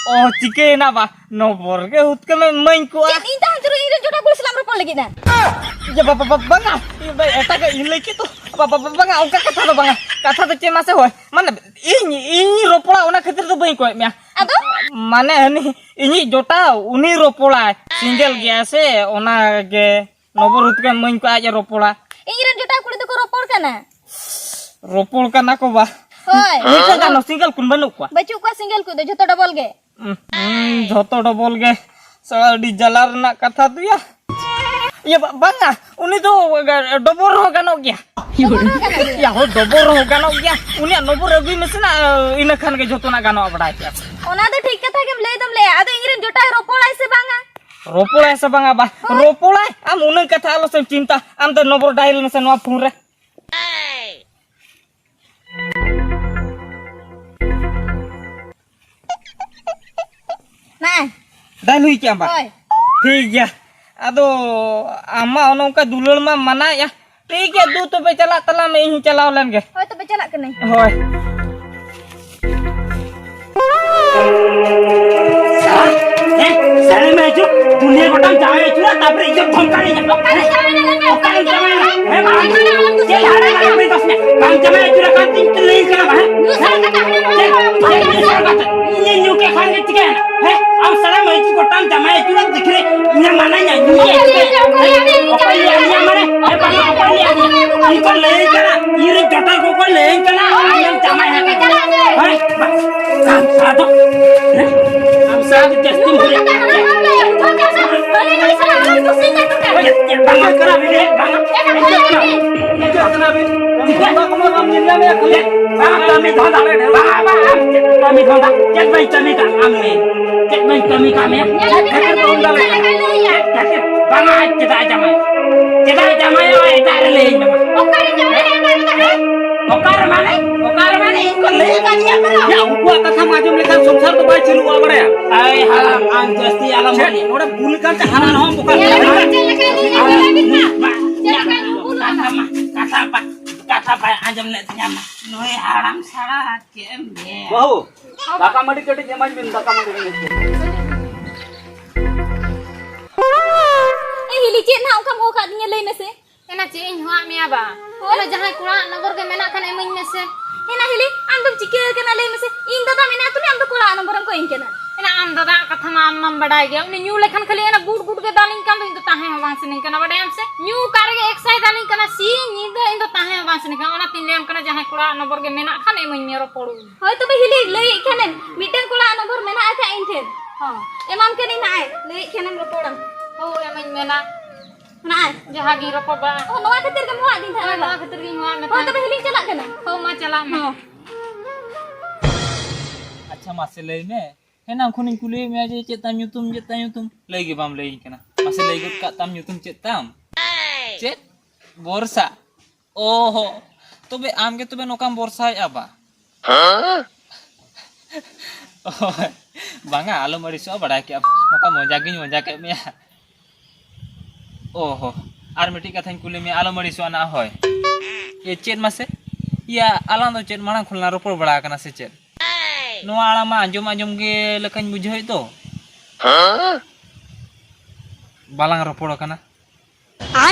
ᱚ, ᱪᱤᱠᱟᱹᱭᱮᱱᱟ ᱵᱟ? ᱱᱚᱵᱚᱨ ᱜᱮ ᱦᱩᱛᱠᱟᱹᱢ ᱮᱢᱟᱹᱧ ᱠᱚᱜᱼᱟ᱾ ᱪᱮᱫ, ᱤᱧ ᱛᱟᱦᱮᱸ ᱛᱩᱞᱩᱡ ᱤᱧ ᱨᱮᱱ ᱡᱚᱴᱟᱣ ᱠᱩᱲᱤ ᱥᱟᱞᱟᱜ ᱮᱢ ᱨᱚᱯᱚᱲ ᱞᱟᱹᱜᱤᱫ ᱱᱟ? ᱤᱭᱟᱹ, ᱵᱟ-, ᱵᱟ-, ᱵᱟ-, ᱵᱟᱝᱟ, ᱤᱭᱟᱹ, ᱵᱟ-, ᱮᱴᱟᱜᱟᱜ ᱤᱧ ᱞᱟᱹᱭ ᱠᱮᱫ ᱫᱚ᱾ ᱵᱟ-, ᱵᱟ-, ᱵᱟ-, ᱵᱟᱝᱟ, ᱚᱱᱠᱟ ᱠᱟᱛᱷᱟ ᱫᱚ ᱵᱟᱝᱟ᱾ ᱠᱟᱛᱷᱟ ᱫᱚ ᱪᱮᱫ ᱢᱟᱥᱮ ᱦᱳᱭ? ᱢᱟᱱᱮ, ᱤᱧ, ᱤᱧ ᱨᱚᱯᱚᱲᱟ, ᱚᱱᱟ ᱠᱷᱟᱹᱛᱤᱨ ᱫᱚ ᱵᱟᱹᱧ ᱠᱚᱭᱮᱫ ᱢᱮᱭᱟ᱾ ᱟᱫᱚ? ᱢᱟᱱᱮ, ᱦᱟᱹᱱᱤ, ᱤᱧᱤᱡ ᱡᱚᱴᱟᱣ, ᱩᱱᱤ ᱨᱚᱯᱚᱲᱟᱭ, single ᱜᱮᱭᱟ ᱥᱮ, ᱚᱱᱟ ᱜᱮ᱾ ᱱᱚᱵᱚᱨ ᱦᱩᱛᱠᱟᱹᱢ ᱮᱢᱟᱹᱧ ᱠᱚ, ᱟᱡ ᱮ ᱨᱚᱯᱚᱲᱟ᱾ ᱤᱧ ᱨᱮᱱ ᱡᱚᱴᱟᱣ ᱠᱩᱲᱤ ᱫᱚᱠᱚ ᱨᱚᱯᱚᱲ ᱠᱟᱱᱟ᱾ ᱨᱚᱯᱚᱲ ᱠᱟᱱᱟ ᱠᱚ ᱵᱟ? ᱦᱳᱭ᱾ ᱢᱤᱫᱴᱟᱝ ᱜᱟᱱ single ᱠᱩᱱ ᱵᱟᱹᱱᱩᱜ ᱠᱚᱣᱟ? ᱵᱟᱹᱪᱩᱜ ᱠᱚᱣᱟ single ᱠᱚᱫᱚ, ᱡᱷᱚᱛᱚ double ᱜᱮ᱾ ᱩᱸ, ᱦᱩᱸ, ᱡᱷᱚᱛᱚ double ᱜᱮ᱾ ᱥᱟᱞᱟ ᱟᱹᱰᱤ ᱡᱟᱞᱟ ᱨᱮᱱᱟᱜ ᱠᱟᱛᱷᱟ ᱫᱚᱭᱟ᱾ ᱤᱭᱟᱹ, ᱵᱟ-, ᱵᱟᱝᱟ, ᱩᱱᱤ ᱫᱚ double ᱨᱮᱦᱚᱸ ᱜᱟᱱᱚᱜ ᱜᱮᱭᱟ᱾ ᱤᱭᱟᱹ, ᱦᱳᱭ, double ᱨᱮᱦᱚᱸ ᱜᱟᱱᱚᱜ ᱜᱮᱭᱟ᱾ ᱩᱱᱤᱭᱟᱜ ᱱᱚᱵᱚᱨ ᱟᱹᱜᱩᱭ ᱢᱮᱥᱮ ᱱᱟ, ᱤᱱᱟᱹ ᱠᱷᱟᱱ ᱜᱮ ᱡᱷᱚᱛᱚᱱᱟᱜ ᱜᱟᱱᱚᱜᱼᱟ, ᱵᱟᱰᱟᱭ ᱠᱮᱜᱼᱟ ᱯᱮ᱾ ᱚᱱᱟ ᱫᱚ ᱴᱷᱤᱠ ᱠᱟᱛᱷᱟ ᱜᱮᱢ ᱞᱟᱹᱭ ᱫᱚᱢ ᱞᱟᱹᱭᱟ, ᱟᱫᱚ ᱤᱧ ᱨᱮᱱ ᱡᱚᱴᱟᱣ ᱨᱚᱯᱚᱲᱟᱭ ᱥᱮ ᱵᱟᱝᱟ? ᱨᱚᱯᱚᱲᱟᱭ ᱥᱮ ᱵᱟᱝᱟ ᱵᱟ? ᱦᱳᱭ᱾ ᱨᱚᱯᱚᱲᱟᱭ? ᱟᱢ ᱩᱱᱟᱹᱜ ᱠᱟᱛᱷᱟ ᱟᱞᱚ ᱥᱮᱢ ᱪᱤᱱᱛᱟ, ᱟᱢ ᱫᱚ ᱱᱚᱵᱚᱨ dial ᱢᱮᱥᱮ ᱱᱚᱣᱟ ᱯᱷᱳᱱ ᱨᱮ᱾ ᱢᱟ᱾ Dial ᱦᱩᱭ ᱠᱮᱜᱼᱟᱢ ᱵᱟ? ᱦᱳᱭ᱾ ᱴᱷᱤᱠ ᱜᱮᱭᱟ᱾ ᱟᱫᱚ ᱟᱢ ᱢᱟ ᱚᱱᱮ ᱚᱱᱠᱟ ᱫᱩᱞᱟᱹᱲ ᱢᱟ ᱢᱟᱱᱟᱭᱮᱜᱼᱟ᱾ ᱴᱷᱤᱠ ᱜᱮᱭᱟ, ᱫᱩ ᱛᱚᱵᱮ ᱪᱟᱞᱟᱜ ᱛᱟᱞᱟᱝ ᱢᱮ, ᱤᱧ ᱦᱚᱸ ᱪᱟᱞᱟᱣ ᱞᱮᱱ ᱜᱮ᱾ ᱦᱳᱭ, ᱛᱚᱵᱮ ᱪᱟᱞᱟᱜ ᱠᱟᱹᱱᱟᱹᱧ᱾ ᱦᱳᱭ᱾ ᱦᱮᱸ? ᱥᱟᱹᱨᱤ ᱢᱮ ᱦᱤᱡᱩᱜ, ᱫᱩᱱᱤᱭᱟᱹ ᱜᱚᱴᱟᱢ ᱡᱟᱶᱟᱭ ᱟᱹᱪᱩᱨᱟ, ᱛᱟᱨᱯᱚᱨᱮ ᱤᱧ ᱫᱚᱢ ᱫᱷᱚᱢᱠᱟᱣᱤᱧᱟ᱾ ᱚᱠᱟᱨᱮ ᱡᱟᱶᱟᱭ ᱮᱱᱟ? ᱚᱠᱟᱨᱮᱢ ᱡᱟᱶᱟᱭ ᱮᱱᱟ? ᱦᱮᱸ, ᱵᱟᱝ? ᱪᱮᱫ ᱦᱟᱨᱟ ᱠᱟᱱᱟ ᱩᱱᱤ ᱫᱚ ᱥᱮ? ᱵᱟᱝ ᱡᱟᱶᱟᱭ ᱟᱹᱪᱩᱨ ᱟᱠᱟᱱ ᱛᱤᱧ ᱛᱮ ᱞᱟᱹᱭ ᱠᱟᱱᱟ, ᱵᱟᱝ? ᱪᱮᱫ? ᱪᱮᱫ ᱵᱤᱥᱟᱹᱨ ᱠᱟᱛᱮ? ᱤᱧ ᱧᱩ ᱠᱮᱫ ᱠᱷᱟᱱ ᱜᱮ ᱪᱤᱠᱟᱹᱭᱮᱱᱟ? ᱦᱮᱸ? ᱟᱢ ᱥᱟᱞᱟ ᱢᱟᱹᱭ ᱜᱚᱴᱟᱢ ᱡᱟᱶᱟᱭ ᱟᱹᱪᱩᱨᱟ, ᱫᱤᱠᱷᱤ ᱨᱮ ᱤᱧᱮᱢ ᱢᱟᱱᱟᱧᱟ, ᱧᱩ ᱠᱮᱫ ᱛᱮ᱾ ᱚᱠᱚᱭ ᱞᱟᱹᱭ ᱟᱫ ᱢᱮᱭᱟ ᱢᱟᱱᱮ? ᱦᱮᱸ, ᱵᱟᱝ, ᱚᱠᱚᱭ ᱞᱟᱹᱭ ᱟᱫ ᱢᱮᱭᱟ? ᱤᱧ ᱠᱚ ᱞᱟᱹᱭ ᱠᱟᱱᱟ, ᱤᱧ ᱨᱮᱱ ᱡᱚᱴᱟᱣ ᱠᱚᱠᱚ ᱞᱟᱹᱭᱟᱹᱧ ᱠᱟᱱᱟ, ᱟᱢᱮᱢ ᱡᱟᱶᱟᱭ ᱟᱠᱟᱱᱟ᱾ ᱦᱮᱸ? ᱵᱟᱝ, ᱟᱢ ᱥᱟᱞᱟ ᱫᱚ, ᱦᱮᱸ? ᱟᱢ ᱥᱟᱞᱟ ᱫᱚ ᱡᱟᱹᱥᱛᱤᱢ ᱵᱷᱩᱞᱮᱫ᱾ ᱪᱮᱫ, ᱪᱮᱫ ᱵᱟᱝ ᱠᱟᱱᱟ ᱵᱤᱱ? ᱵᱟᱝ᱾ ᱪᱮᱫ ᱠᱟᱱᱟ ᱵᱤᱱ? ᱵᱟᱝ ᱠᱟᱹᱢᱤ ᱫᱷᱟᱱᱫᱟ᱾ ᱵᱟᱝ, ᱵᱟᱝ, ᱪᱮᱫ ᱠᱟᱹᱢᱤ ᱫᱷᱟᱱᱫᱟ? ᱪᱮᱫ ᱵᱟᱹᱧ ᱠᱟᱹᱢᱤ ᱠᱟᱜ ᱟᱢ ᱢᱮ? ᱪᱮᱫ ᱵᱟᱹᱧ ᱠᱟᱹᱢᱤ ᱠᱟᱜ ᱢᱮ? ᱧᱮᱞ ᱟᱹᱵᱤᱱ ᱠᱷᱟᱹᱛᱤᱨ ᱠᱟᱱᱟ, ᱵᱟᱹᱧ ᱫᱟᱲᱮᱭᱟᱜ ᱠᱟᱱᱟ᱾ ᱧᱮᱞ ᱟᱹᱵᱤᱱ ᱠᱟᱱᱟ᱾ ᱪᱮᱫ ᱠᱷᱟᱹᱛᱤᱨ? ᱵᱟᱝᱟ, ᱪᱮᱫᱟᱜ ᱡᱟᱢᱟᱭ? ᱪᱮᱫᱟᱜ ᱡᱟᱢᱟᱭᱚᱜᱼᱟ? ᱮᱴᱟᱜ ᱨᱮ ᱞᱟᱹᱭ ᱟᱹᱧ ᱢᱮ᱾ ᱚᱠᱟᱨᱮ ᱡᱟᱢᱟᱭ ᱮᱱᱟ ᱚᱱᱟ ᱫᱚ? ᱚᱠᱟᱨᱮ ᱢᱟᱱᱮ? ᱚᱠᱟᱨᱮ ᱢᱟᱱᱮ? ᱤᱧ ᱠᱚ ᱞᱟᱹᱭ ᱟᱠᱟᱫᱤᱧᱟ ᱠᱟᱱᱟ᱾ ᱭᱟ, ᱩᱱᱠᱩᱣᱟᱜ ᱠᱟᱛᱷᱟᱢ ᱟᱸᱡᱚᱢ ᱞᱮᱠᱷᱟᱱ ᱥᱚᱝᱥᱟᱨ ᱫᱚ ᱵᱟᱭ ᱪᱟᱹᱞᱩᱜᱼᱟ, ᱵᱟᱲᱟᱭᱟ? ᱟᱭ ᱦᱟᱲᱟᱢ, ᱟᱢ ᱡᱟᱹᱥᱛᱤ ᱟᱞᱚᱢ ᱪᱮᱫ? ᱵᱷᱟᱹᱜᱤᱭᱟ᱾ ᱱᱚᱰᱮ ᱵᱩᱞ ᱠᱟᱱ ᱛᱮ ᱦᱟᱱᱟ ᱱᱟᱣᱟᱢ ᱵᱚᱠᱟ ᱧᱮᱞ ᱠᱟᱱᱟ᱾ ᱟᱹᱵᱤᱱ ᱪᱮᱫ ᱞᱮᱠᱟ ᱞᱤᱧ ᱧᱮᱞ ᱟᱹᱵᱤᱱ ᱠᱟᱱᱟ? ᱢᱟ, ᱪᱮᱫ ᱞᱮᱠᱟ ᱧᱩ ᱵᱩᱞ ᱠᱟᱛᱷᱟ ᱠᱟᱱᱟ? ᱢᱟ, ᱠᱟᱛᱷᱟ ᱢᱟ᱾ ᱠᱟᱛᱷᱟ ᱵᱟᱭ ᱟᱸᱡᱚᱢ ᱞᱮᱫ ᱛᱤᱧᱟ᱾ ᱱᱩᱭ ᱦᱟᱲᱟᱢ ᱥᱟᱲᱟ ᱪᱮᱫ ᱮᱢ ᱞᱟᱹᱭᱟ? ᱵᱟᱹᱦᱩ, ᱫᱟᱠᱟ ᱢᱟᱹᱰᱤ ᱠᱟᱹᱴᱤᱡ ᱮᱢᱟᱧ ᱵᱤᱱ, ᱫᱟᱠᱟ ᱢᱟᱹᱰᱤ ᱠᱟᱹᱴᱤᱡ᱾ ᱮ ᱦᱤᱞᱤ, ᱪᱮᱫ ᱱᱟᱦᱟᱜ ᱚᱱᱠᱟᱢ ᱦᱚᱦᱚ ᱠᱟᱫ ᱫᱤᱧᱟ, ᱞᱟᱹᱭ ᱢᱮᱥᱮ᱾ ᱮᱱᱟ ᱪᱮᱫ ᱤᱧ ᱦᱚᱦᱚᱣᱟᱫ ᱢᱮᱭᱟ ᱵᱟ? ᱦᱳᱭ᱾ ᱚᱱᱟ ᱡᱟᱦᱟᱸᱭ ᱠᱚᱲᱟᱣᱟᱜ ᱱᱚᱢᱵᱚᱨ ᱜᱮ ᱢᱮᱱᱟᱜ ᱠᱷᱟᱱ ᱮᱢᱟᱹᱧ ᱢᱮᱥᱮ᱾ ᱮᱱᱟ ᱦᱤᱞᱤ, ᱟᱢ ᱫᱚᱢ ᱪᱤᱠᱟᱹ ᱟᱠᱟᱱᱟ, ᱞᱟᱹᱭ ᱢᱮᱥᱮ? ᱤᱧ ᱫᱟᱫᱟ ᱢᱮᱱᱟᱭ ᱛᱩᱞᱩᱡ ᱟᱢ ᱫᱚ ᱠᱚᱲᱟᱣᱟᱜ ᱱᱚᱢᱵᱚᱨᱮᱢ ᱠᱚᱭᱤᱧ ᱠᱟᱱᱟ᱾ ᱮᱱᱟ ᱟᱢ ᱫᱟᱫᱟᱣᱟᱜ ᱠᱟᱛᱷᱟ ᱢᱟ ᱟᱢ ᱢᱟᱢ ᱵᱟᱰᱟᱭ ᱜᱮᱭᱟ, ᱩᱱᱤ ᱧᱩ ᱞᱮᱠᱷᱟᱱ ᱠᱷᱟᱹᱞᱤ ᱮᱱᱟ ᱜᱩᱰ ᱜᱩᱰ ᱜᱮ ᱫᱟᱞᱤᱧ ᱠᱟᱱ ᱫᱚ, ᱤᱧ ᱫᱚ ᱛᱟᱦᱮᱸ ᱦᱚᱸ ᱵᱟᱝ ᱥᱟᱱᱟᱧ ᱠᱟᱱᱟ, ᱵᱟᱰᱟᱭᱟᱢ ᱥᱮ? ᱧᱩ ᱚᱠᱟ ᱨᱮᱜᱮ ᱮᱠᱥᱟᱭ ᱫᱟᱞᱤᱧ ᱠᱟᱱᱟ, ᱥᱤᱧ ᱧᱤᱫᱟᱹ ᱤᱧ ᱫᱚ ᱛᱟᱦᱮᱸ ᱦᱚᱸ ᱵᱟᱝ ᱥᱟᱱᱟᱧ ᱠᱟᱱᱟ᱾ ᱚᱱᱟᱛᱤᱧ ᱞᱟᱹᱭᱟᱢ ᱠᱟᱱᱟ, ᱡᱟᱦᱟᱸᱭ ᱠᱚᱲᱟᱣᱟᱜ ᱱᱚᱢᱵᱚᱨ ᱜᱮ ᱢᱮᱱᱟᱜ ᱠᱷᱟᱱ ᱮᱢᱟᱹᱧ ᱢᱮ, ᱨᱚᱯᱚᱲ ᱟᱹᱧ᱾ ᱦᱳᱭ ᱛᱚᱵᱮ ᱦᱤᱞᱤ, ᱞᱟᱹᱭᱮᱫ ᱠᱷᱟᱱᱮᱢ ᱢᱤᱫᱴᱟᱝ ᱠᱚᱲᱟᱣᱟᱜ ᱱᱚᱢᱵᱚᱨ ᱢᱮᱱᱟᱜ ᱟᱠᱟᱫ ᱤᱧ ᱴᱷᱮᱱ᱾ ᱦᱚᱸ᱾ ᱮᱢᱟᱢ ᱠᱟᱹᱱᱟᱹᱧ ᱱᱟᱜᱼᱟᱭ, ᱞᱟᱹᱭᱮᱫ ᱠᱷᱟᱱᱮᱢ ᱨᱚᱯᱚᱲᱟᱢ᱾ ᱦᱳᱭ, ᱮᱢᱟᱹᱧ ᱢᱮᱱᱟ᱾ ᱱᱟᱜᱼᱟᱭ᱾ ᱡᱟᱦᱟᱸ ᱜᱤᱧ ᱨᱚᱯᱚᱲ ᱵᱟᱲᱟ᱾ ᱚ, ᱱᱚᱣᱟ ᱠᱷᱟᱹᱛᱤᱨ ᱜᱮᱢ ᱦᱚᱦᱚᱣᱟᱫᱤᱧ ᱛᱟᱦᱮᱸᱫ ᱦᱳᱭ, ᱵᱟᱝ? ᱱᱚᱣᱟ ᱠᱷᱟᱹᱛᱤᱨ ᱜᱤᱧ ᱦᱚᱦᱚᱣᱟᱫ ᱢᱮ ᱦᱳᱭ, ᱛᱟᱦᱮᱸᱫ᱾ ᱛᱚᱵᱮ ᱦᱤᱞᱤᱧ ᱪᱟᱞᱟᱜ ᱠᱟᱱᱟ᱾ ᱦᱳᱭ, ᱢᱟ ᱪᱟᱞᱟᱜ ᱢᱮ᱾ ᱦᱚᱸ᱾ ᱟᱪᱪᱷᱟ, ᱢᱟᱥᱮ ᱞᱟᱹᱭ ᱢᱮ, ᱮᱱᱟᱝ ᱠᱷᱚᱱᱤᱧ ᱠᱩᱞᱤᱭᱮᱫ ᱢᱮᱭᱟ ᱡᱮ ᱪᱮᱫ ᱛᱟᱢ ᱧᱩᱛᱩᱢ, ᱪᱮᱫ ᱛᱟᱢ ᱧᱩᱛᱩᱢ, ᱞᱟᱹᱭ ᱜᱮ ᱵᱟᱢ ᱞᱟᱹᱭᱟᱹᱧ ᱠᱟᱱᱟ᱾ ᱢᱟᱥᱮ ᱞᱟᱹᱭ ᱜᱚᱫ ᱠᱟᱜ ᱛᱟᱢ ᱧᱩᱛᱩᱢ ᱪᱮᱫ ᱛᱟᱢ? ᱪᱮᱫ? ᱵᱚᱨᱥᱟ? ᱚᱦᱚ, ᱛᱚᱵᱮ ᱟᱢ ᱜᱮ ᱛᱚᱵᱮ ᱱᱚᱝᱠᱟᱢ ᱵᱚᱨᱥᱟᱭᱮᱫᱼᱟ ᱵᱟ? ᱦᱮᱸ? ᱚᱦᱚ, ᱵᱟᱝᱟ, ᱟᱞᱚᱢ ᱟᱹᱲᱤᱥᱚᱜᱼᱟ, ᱵᱟᱲᱟᱭ ᱠᱮᱜᱼᱟᱢ ᱱᱚᱝᱠᱟ ᱢᱚᱡᱟ ᱜᱤᱧ ᱢᱚᱡᱟ ᱠᱮᱫ ᱢᱮᱭᱟ᱾ ᱚᱦᱚ, ᱟᱨ ᱢᱤᱫᱴᱤᱡ ᱠᱟᱛᱷᱟᱧ ᱠᱩᱞᱤ ᱢᱮᱭᱟ, ᱟᱞᱚᱢ ᱟᱹᱲᱤᱥᱚᱜᱼᱟ ᱱᱟ, ᱦᱳᱭ᱾ ᱮ, ᱪᱮᱫ ᱢᱟᱥᱮ? ᱤᱭᱟᱹ, ᱟᱞᱟᱝ ᱫᱚ ᱪᱮᱫ ᱢᱟᱲᱟᱝ ᱠᱷᱚᱱ ᱞᱟᱝ ᱨᱚᱯᱚᱲ ᱵᱟᱲᱟ ᱟᱠᱟᱱᱟ ᱥᱮ ᱪᱮᱫ? ᱱᱚᱣᱟ ᱟᱲᱟᱝ ᱢᱟ ᱟᱸᱡᱚᱢ ᱟᱸᱡᱚᱢ ᱜᱮ ᱞᱮᱠᱟᱧ ᱵᱩᱡᱷᱟᱹᱣᱮᱫ ᱫᱚ᱾ ᱵᱟᱞᱟᱝ ᱨᱚᱯᱚᱲ ᱟᱠᱟᱱᱟ᱾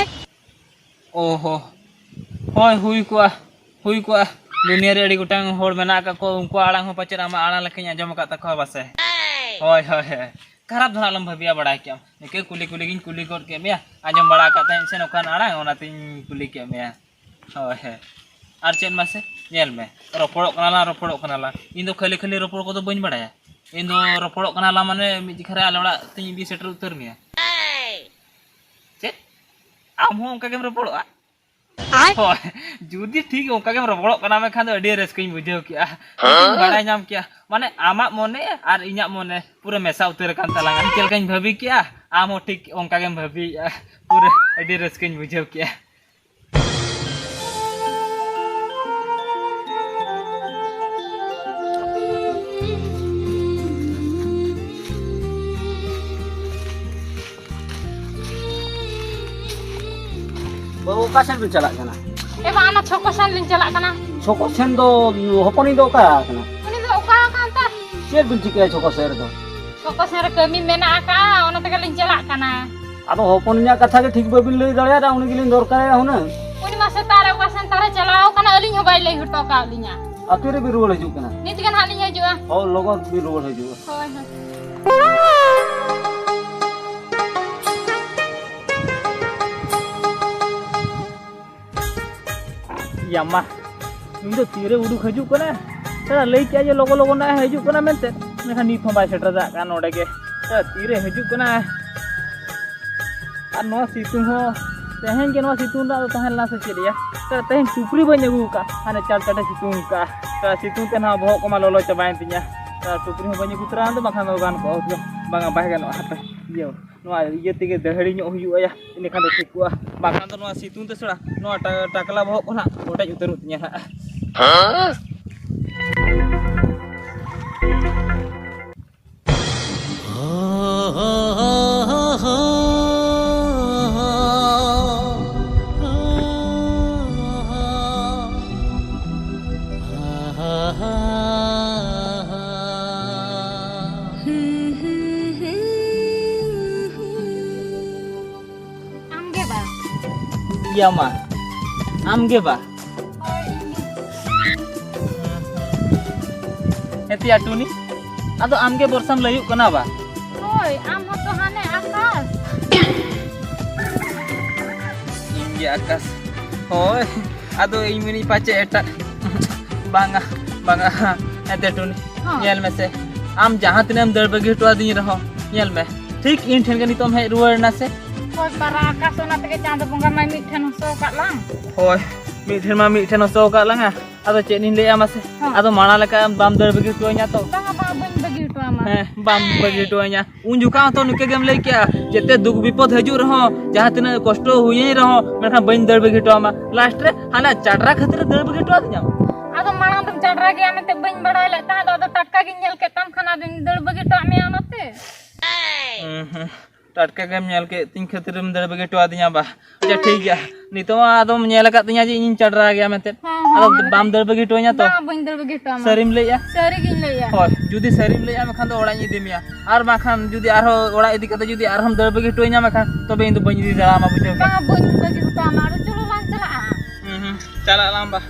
ᱚᱦᱚ, ᱦᱳᱭ, ᱦᱩᱭ ᱠᱚᱜᱼᱟ, ᱦᱩᱭ ᱠᱚᱜᱼᱟ᱾ ᱫᱩᱱᱤᱭᱟᱹ ᱨᱮ ᱟᱹᱰᱤ ᱜᱚᱴᱟᱝ ᱦᱚᱲ ᱢᱮᱱᱟᱜ ᱟᱠᱟᱫ ᱠᱚ, ᱩᱱᱠᱩᱣᱟᱜ ᱟᱲᱟᱝ ᱦᱚᱸ ᱯᱟᱪᱮᱫ ᱟᱢᱟᱜ ᱟᱲᱟᱝ ᱞᱮᱠᱟᱧ ᱟᱸᱡᱚᱢ ᱟᱠᱟᱫ ᱛᱟᱠᱚᱣᱟ ᱯᱟᱥᱮ᱾ ᱦᱳᱭ, ᱦᱳᱭ, ᱦᱳᱭ᱾ ᱠᱷᱟᱨᱟᱯ ᱫᱚ ᱱᱟᱜ ᱟᱞᱚᱢ ᱵᱷᱟᱹᱵᱤᱭᱟ, ᱵᱟᱲᱟᱭ ᱠᱮᱜᱼᱟᱢ᱾ ᱱᱤᱝᱠᱟᱹ ᱠᱩᱞᱤ ᱠᱩᱞᱤ ᱜᱤᱧ ᱠᱩᱞᱤ ᱜᱚᱫ ᱠᱮᱫ ᱢᱮᱭᱟ᱾ ᱟᱸᱡᱚᱢ ᱵᱟᱲᱟ ᱟᱠᱟᱫ ᱛᱟᱦᱮᱸᱫ ᱥᱮ ᱱᱚᱝᱠᱟᱱ ᱟᱲᱟᱝ, ᱚᱱᱟᱛᱤᱧ ᱠᱩᱞᱤ ᱠᱮᱫ ᱢᱮᱭᱟ᱾ ᱦᱳᱭ, ᱦᱳᱭ᱾ ᱟᱨ ᱪᱮᱫ ᱢᱟᱥᱮ? ᱧᱮᱞ ᱢᱮ, ᱨᱚᱯᱚᱲᱚᱜ ᱠᱟᱱᱟ ᱞᱟᱝ, ᱨᱚᱯᱚᱲᱚᱜ ᱠᱟᱱᱟ ᱞᱟᱝ᱾ ᱤᱧ ᱫᱚ ᱠᱷᱟᱹᱞᱤ ᱠᱷᱟᱹᱞᱤ ᱨᱚᱯᱚᱲ ᱠᱚᱫᱚ ᱵᱟᱹᱧ ᱵᱟᱲᱟᱭᱟ᱾ ᱤᱧ ᱫᱚ ᱨᱚᱯᱚᱲᱚᱜ ᱠᱟᱱᱟ ᱞᱟᱝ ᱢᱟᱱᱮ ᱢᱤᱫ ᱡᱮᱠᱷᱟ ᱨᱮ ᱟᱞᱮ ᱚᱲᱟᱜ ᱛᱤᱧ ᱤᱫᱤ ᱥᱮᱴᱮᱨ ᱩᱛᱟᱹᱨ ᱢᱮᱭᱟ᱾ ᱪᱮᱫ? ᱟᱢ ᱦᱚᱸ ᱚᱱᱠᱟ ᱜᱮᱢ ᱨᱚᱯᱚᱲᱚᱜᱼᱟ? ᱦᱳᱭ, ᱡᱩᱫᱤ ᱴᱷᱤᱠ ᱚᱱᱠᱟ ᱜᱮᱢ ᱨᱚᱯᱚᱲᱚᱜ ᱠᱟᱱᱟ, ᱢᱮᱱᱠᱷᱟᱱ ᱫᱚ ᱟᱹᱰᱤ ᱨᱟᱹᱥᱠᱟᱹᱧ ᱵᱩᱡᱷᱟᱹᱣ ᱠᱮᱜᱼᱟ᱾ ᱡᱩᱫᱤᱧ ᱵᱟᱲᱟᱭ ᱧᱟᱢ ᱠᱮᱜᱼᱟ, ᱢᱟᱱᱮ ᱟᱢᱟᱜ ᱢᱚᱱᱮ ᱟᱨ ᱤᱧᱟᱹᱜ ᱢᱚᱱᱮ ᱯᱩᱨᱟᱹ ᱢᱮᱥᱟ ᱩᱛᱟᱹᱨ ᱟᱠᱟᱱ ᱛᱟᱞᱟᱝᱟ᱾ ᱪᱮᱫ ᱞᱮᱠᱟᱧ ᱵᱷᱟᱹᱵᱤ ᱠᱮᱜᱼᱟ, ᱟᱢ ᱦᱚᱸ ᱴᱷᱤᱠ ᱚᱱᱠᱟ ᱜᱮᱢ ᱵᱷᱟᱹᱵᱤᱭᱮᱜᱼᱟ᱾ ᱯᱩᱨᱟᱹ ᱟᱹᱰᱤ ᱨᱟᱹᱥᱠᱟᱹᱧ ᱵᱩᱡᱷᱟᱹᱣ ᱠᱮᱜᱼᱟ᱾ ᱵᱟᱹᱵᱩ, ᱚᱠᱟ ᱥᱮᱫ ᱵᱤᱱ ᱪᱟᱞᱟᱜ ᱠᱟᱱᱟ? ᱮ ᱵᱟ, ᱚᱱᱟ ᱪᱷᱚᱠᱚ ᱥᱮᱱ ᱞᱤᱧ ᱪᱟᱞᱟᱜ ᱠᱟᱱᱟ᱾ ᱪᱷᱚᱠᱚ ᱥᱮᱱ ᱫᱚ ᱦᱚᱯᱚᱱᱤᱧ ᱫᱚ ᱚᱠᱟ ᱠᱟᱱᱟ? ᱩᱱᱤ ᱫᱚ ᱚᱠᱟ ᱠᱟᱱ ᱛᱮ? ᱪᱮᱫ ᱵᱤᱱ ᱪᱤᱠᱟᱹᱭᱟ ᱪᱷᱚᱠᱚ ᱥᱮᱱ ᱨᱮᱫᱚ? ᱪᱷᱚᱠᱚ ᱥᱮᱱ ᱨᱮ ᱠᱟᱹᱢᱤ ᱢᱮᱱᱟᱜ ᱟᱠᱟᱫᱼᱟ, ᱚᱱᱟ ᱛᱮᱜᱮ ᱞᱤᱧ ᱪᱟᱞᱟᱜ ᱠᱟᱱᱟ᱾ ᱟᱫᱚ ᱦᱚᱯᱚᱱᱤᱧᱟᱜ ᱠᱟᱛᱷᱟ ᱜᱮ ᱴᱷᱤᱠ ᱵᱟᱹᱵᱤᱱ ᱞᱟᱹᱭ ᱫᱟᱲᱮᱭᱟᱫᱟ, ᱩᱱᱤ ᱜᱮᱞᱤᱧ ᱫᱚᱨᱠᱟᱨᱟᱭᱟ ᱦᱩᱱᱟᱹᱝ᱾ ᱩᱱᱤ ᱢᱟ ᱥᱮᱛᱟᱜ ᱨᱮ ᱚᱠᱟ ᱥᱮᱱ ᱛᱟᱦᱞᱮ ᱪᱟᱞᱟᱣ ᱠᱟᱱᱟ, ᱟᱹᱞᱤᱧ ᱦᱚᱸ ᱵᱟᱭ ᱞᱟᱹᱭ ᱦᱚᱴᱚ ᱠᱟᱜ ᱞᱤᱧᱟ᱾ ᱟᱨ ᱛᱤ ᱨᱮᱵᱤᱱ ᱨᱩᱣᱟᱹᱲ ᱦᱤᱡᱩᱜ ᱠᱟᱱᱟ? ᱱᱤᱛ ᱜᱮ ᱱᱟᱦᱟᱜ ᱞᱤᱧ ᱦᱤᱡᱩᱜᱼᱟ᱾ ᱦᱳᱭ, ᱞᱚᱜᱚᱱ ᱵᱤᱱ ᱨᱩᱣᱟᱹᱲ ᱦᱤᱡᱩᱜᱼᱟ᱾ ᱦᱳᱭ, ᱦᱳᱭ᱾ ᱭᱟ ᱢᱟ, ᱩᱱᱤ ᱫᱚ ᱛᱤᱨᱮ ᱩᱰᱩᱠ ᱦᱤᱡᱩᱜ ᱠᱟᱱᱟ? ᱥᱟᱞᱟ ᱞᱟᱹᱭ ᱠᱮᱜᱼᱟ ᱡᱮ ᱞᱚᱜᱚ ᱞᱚᱜᱚ ᱱᱟᱜ ᱦᱤᱡᱩᱜ ᱠᱟᱱᱟ ᱢᱮᱱᱛᱮ, ᱢᱮᱱᱠᱷᱟᱱ ᱱᱤᱛ ᱦᱚᱸ ᱵᱟᱭ ᱥᱮᱴᱮᱨ ᱫᱟᱲᱮᱭᱟᱜ ᱠᱟᱱᱟ ᱱᱚᱰᱮ ᱜᱮ᱾ ᱥᱟᱞᱟ ᱛᱤᱨᱮ ᱦᱤᱡᱩᱜ ᱠᱟᱱᱟ? ᱟᱨ ᱱᱚᱣᱟ ᱥᱤᱛᱩᱝ ᱦᱚᱸ, ᱛᱮᱦᱮᱧ ᱜᱮ ᱱᱚᱣᱟ ᱥᱤᱛᱩᱝ ᱫᱟᱜ ᱫᱚ ᱛᱟᱦᱮᱸ ᱞᱮᱱᱟ ᱥᱮ ᱪᱮᱫ ᱭᱟ? ᱥᱟᱞᱟ ᱛᱮᱦᱮᱧ ᱥᱩᱠᱨᱤ ᱵᱟᱹᱧ ᱟᱹᱜᱩ ᱟᱠᱟᱫ, ᱦᱟᱱᱮ ᱪᱟᱴ ᱪᱟᱴᱮ ᱥᱤᱛᱩᱝ ᱟᱠᱟᱫᱼᱟ᱾ ᱥᱟᱞᱟ ᱥᱤᱛᱩᱝ ᱛᱮ ᱱᱚᱣᱟ ᱵᱚᱦᱚᱜ ᱠᱚᱢᱟ ᱞᱚᱞᱚ ᱪᱟᱵᱟᱭᱮᱱ ᱛᱤᱧᱟ᱾ ᱥᱟᱞᱟ ᱥᱩᱠᱨᱤ ᱦᱚᱸ ᱵᱟᱹᱧ ᱟᱹᱜᱩ ᱛᱚᱨᱟ ᱞᱮᱫᱟ, ᱵᱟᱠᱷᱟᱱ ᱫᱚ ᱜᱟᱱ ᱠᱚᱜᱼᱟ᱾ ᱵᱟᱝᱟ, ᱵᱟᱭ ᱜᱟᱱᱚᱜᱼᱟ, ᱦᱟᱯᱮ ᱤᱭᱟᱹ᱾ ᱱᱚᱣᱟ ᱤᱭᱟᱹ ᱛᱮᱜᱮ ᱫᱟᱹᱦᱲᱤ ᱧᱚᱜ ᱦᱩᱭᱩᱜᱼᱟ ᱭᱟ, ᱤᱱᱟᱹᱠᱷᱟᱱ ᱫᱚ ᱴᱷᱤᱠᱚᱜᱼᱟ᱾ ᱵᱟᱠᱷᱟᱱ ᱫᱚ ᱱᱚᱣᱟ ᱥᱤᱛᱩᱝ ᱛᱮ ᱥᱮᱬᱟ, ᱱᱚᱣᱟ ᱴᱟ-, ᱴᱟᱠᱞᱟ ᱵᱚᱦᱚᱜ ᱠᱚ ᱱᱟᱜ ᱚᱴᱮᱡ ᱩᱛᱟᱹᱨᱚᱜ ᱛᱤᱧᱟᱹ ᱱᱟᱜ᱾ ᱟᱢᱜᱮ ᱵᱟ? ᱤᱭᱟ ᱢᱟ, ᱟᱢᱜᱮ ᱵᱟ? ᱦᱳᱭ, ᱤᱧ ᱜᱮ᱾ ᱦᱮᱸ ᱛᱤᱭᱟ ᱴᱩᱱᱤ, ᱟᱫᱚ ᱟᱢᱜᱮ ᱵᱚᱨᱥᱟᱢ ᱞᱟᱹᱭᱩᱜ ᱠᱟᱱᱟ ᱵᱟ? ᱦᱳᱭ, ᱟᱢ ᱦᱚᱸᱛᱚ ᱦᱟᱱᱮ ᱟᱠᱟᱥ᱾ ᱤᱧ ᱜᱮ ᱟᱠᱟᱥ᱾ ᱦᱳᱭ, ᱟᱫᱚ ᱤᱧ ᱢᱮᱱᱤᱧ ᱯᱟᱪᱮ ᱮᱴᱟᱜ᱾ ᱵᱟᱝᱟ, ᱵᱟᱝᱟ᱾ ᱮᱱᱛᱮ ᱴᱩᱱᱤ, ᱦᱚᱸ᱾ ᱧᱮᱞ ᱢᱮᱥᱮ, ᱟᱢ ᱡᱟᱦᱟᱸ ᱛᱤᱱᱟᱹᱜ ᱮᱢ ᱫᱟᱹᱲ ᱵᱟᱹᱜᱤ ᱦᱚᱴᱚ ᱟᱹᱫᱤᱧ ᱨᱮᱦᱚᱸ, ᱧᱮᱞ ᱢᱮ, ᱴᱷᱤᱠ ᱤᱧ ᱴᱷᱮᱱ ᱜᱮ ᱱᱤᱛᱚᱜ ᱮᱢ ᱦᱮᱡ ᱨᱩᱣᱟᱹᱲ ᱮᱱᱟ ᱥᱮ? ᱦᱳᱭ, ᱯᱟᱨᱟ ᱟᱠᱟᱥ, ᱚᱱᱟ ᱛᱮᱜᱮ ᱪᱟᱸᱫᱚ ᱵᱚᱸᱜᱟ ᱢᱟᱭ ᱢᱤᱫ ᱴᱷᱮᱱ ᱦᱚᱪᱚ ᱟᱠᱟᱫ ᱞᱟᱝ᱾ ᱦᱳᱭ, ᱢᱤᱫ ᱴᱷᱮᱱ ᱢᱟ ᱢᱤᱫ ᱴᱷᱮᱱ ᱦᱚᱪᱚ ᱟᱠᱟᱫ ᱞᱟᱝᱟ᱾ ᱟᱫᱚ ᱪᱮᱫ ᱤᱧ ᱞᱟᱹᱭᱟ ᱢᱟᱥᱮ? ᱦᱚᱸ᱾ ᱟᱫᱚ ᱢᱟᱲᱟᱝ ᱞᱮᱠᱟ ᱵᱟᱢ ᱫᱟᱹᱲ ᱵᱟᱹᱜᱤ ᱦᱚᱴᱚ ᱟᱹᱧᱟ ᱛᱚ? ᱵᱟᱝᱟ, ᱵᱟᱝᱟ, ᱵᱟᱹᱧ ᱵᱟᱹᱜᱤ ᱦᱚᱴᱚ ᱟᱢᱟ᱾ ᱦᱮᱸ, ᱵᱟᱢ ᱵᱟᱹᱜᱤ ᱦᱚᱴᱚ ᱟᱹᱧᱟ᱾ ᱩᱱ ᱡᱚᱠᱷᱟ ᱦᱚᱸᱛᱚ ᱱᱤᱝᱠᱟᱹ ᱜᱮᱢ ᱞᱟᱹᱭ ᱠᱮᱜᱼᱟ, ᱡᱮᱛᱮ ᱫᱩᱠ ᱵᱤᱯᱚᱫ ᱦᱤᱡᱩᱜ ᱨᱮᱦᱚᱸ, ᱡᱟᱦᱟᱸ ᱛᱤᱱᱟᱹᱜ ᱠᱚᱥᱴᱚ ᱦᱩᱭᱟᱹᱧ ᱨᱮᱦᱚᱸ, ᱢᱮᱱᱠᱷᱟᱱ ᱵᱟᱹᱧ ᱫᱟᱹᱲ ᱵᱟᱹᱜᱤ ᱦᱚᱴᱚ ᱟᱢᱟ᱾ ᱞᱟᱥᱴ ᱨᱮ ᱦᱟᱱᱟ ᱪᱟᱰᱨᱟ ᱠᱷᱟᱹᱛᱤᱨ ᱫᱟᱹᱲ ᱵᱟᱹᱜᱤ ᱦᱚᱴᱚ ᱟᱹᱫᱤᱧᱟᱢ᱾ ᱟᱫᱚ ᱢᱟᱲᱟᱝ ᱫᱚᱢ ᱪᱟᱰᱨᱟ ᱜᱮᱭᱟ ᱢᱮᱱᱛᱮ ᱵᱟᱹᱧ ᱵᱟᱲᱟᱭ ᱞᱮᱫ ᱛᱟᱦᱮᱸᱫ, ᱟᱫᱚ ᱴᱟᱴᱠᱟ ᱜᱤᱧ ᱧᱮᱞ ᱠᱮᱫ ᱛᱟᱢ ᱠᱷᱟᱱ ᱟᱫᱚᱧ ᱫᱟᱹᱲ ᱵᱟᱹᱜᱤ ᱦᱚᱴᱚ ᱟᱫ ᱢᱮᱭᱟ ᱚᱱᱟᱛᱮ᱾ ᱦᱩᱸ, ᱦᱩᱸ᱾ ᱴᱟᱴᱠᱟ ᱜᱮᱢ ᱧᱮᱞ ᱠᱮᱫ ᱛᱤᱧ ᱠᱷᱟᱹᱛᱤᱨᱮᱢ ᱫᱟᱹᱲ ᱵᱟᱹᱜᱤ ᱦᱚᱴᱚ ᱟᱫᱤᱧᱟ ᱵᱟ᱾ ᱟᱪᱪᱷᱟ, ᱴᱷᱤᱠ ᱜᱮᱭᱟ, ᱱᱤᱛᱚᱜ ᱢᱟ ᱟᱫᱚᱢ ᱧᱮᱞ ᱟᱠᱟᱫ ᱛᱤᱧᱟ ᱡᱮ ᱤᱧᱤᱧ ᱪᱟᱰᱨᱟ ᱜᱮᱭᱟ ᱢᱮᱱᱛᱮ᱾ ᱦᱮᱸ, ᱦᱮᱸ, ᱟᱫᱚ ᱧᱮᱞ ᱵᱟᱢ ᱫᱟᱹᱲ ᱵᱟᱹᱜᱤ ᱦᱚᱴᱚ ᱟᱹᱧᱟ ᱛᱚ? ᱵᱟᱝ, ᱵᱟᱹᱧ ᱫᱟᱹᱲ ᱵᱟᱹᱜᱤ ᱦᱚᱴᱚ ᱟᱢᱟ᱾ ᱥᱟᱹᱨᱤᱢ ᱞᱟᱹᱭᱮᱜᱼᱟ? ᱥᱟᱹᱨᱤ ᱜᱤᱧ ᱞᱟᱹᱭᱮᱜᱼᱟ᱾ ᱦᱳᱭ, ᱡᱩᱫᱤ ᱥᱟᱹᱨᱤᱢ ᱞᱟᱹᱭᱮᱜᱼᱟ ᱢᱮᱱᱠᱷᱟᱱ ᱫᱚ ᱚᱲᱟᱜ ᱤᱧ ᱤᱫᱤ ᱢᱮᱭᱟ, ᱟᱨ ᱵᱟᱝᱠᱷᱟᱱ ᱡᱩᱫᱤ ᱟᱨᱦᱚᱸ ᱚᱲᱟᱜ ᱤᱫᱤ ᱠᱟᱛᱮ ᱡᱩᱫᱤ ᱟᱨᱦᱚᱸᱢ ᱫᱟᱹᱲ ᱵᱟᱹᱜᱤ ᱦᱚᱴᱚ ᱟᱹᱧᱟ ᱢᱮᱱᱠᱷᱟᱱ ᱛᱚᱵᱮ ᱤᱧ ᱫᱚ ᱵᱟᱹᱧ ᱤᱫᱤ ᱫᱟᱲᱮᱭᱟᱢᱟ, ᱵᱩᱡᱷᱟᱹᱣ ᱠᱮᱫᱟᱢ? ᱵᱟᱝ, ᱵᱟᱹᱧ ᱵᱟᱹᱜᱤ ᱦᱚᱴᱚ ᱟᱢᱟ᱾ ᱟᱫᱚ ᱪᱚᱞᱚ ᱞᱟᱝ ᱪᱟᱞᱟᱜᱼᱟ᱾ ᱦᱩᱸ, ᱦᱩᱸ, ᱪᱟᱞᱟᱜ ᱟᱞᱟᱝ ᱵᱟ᱾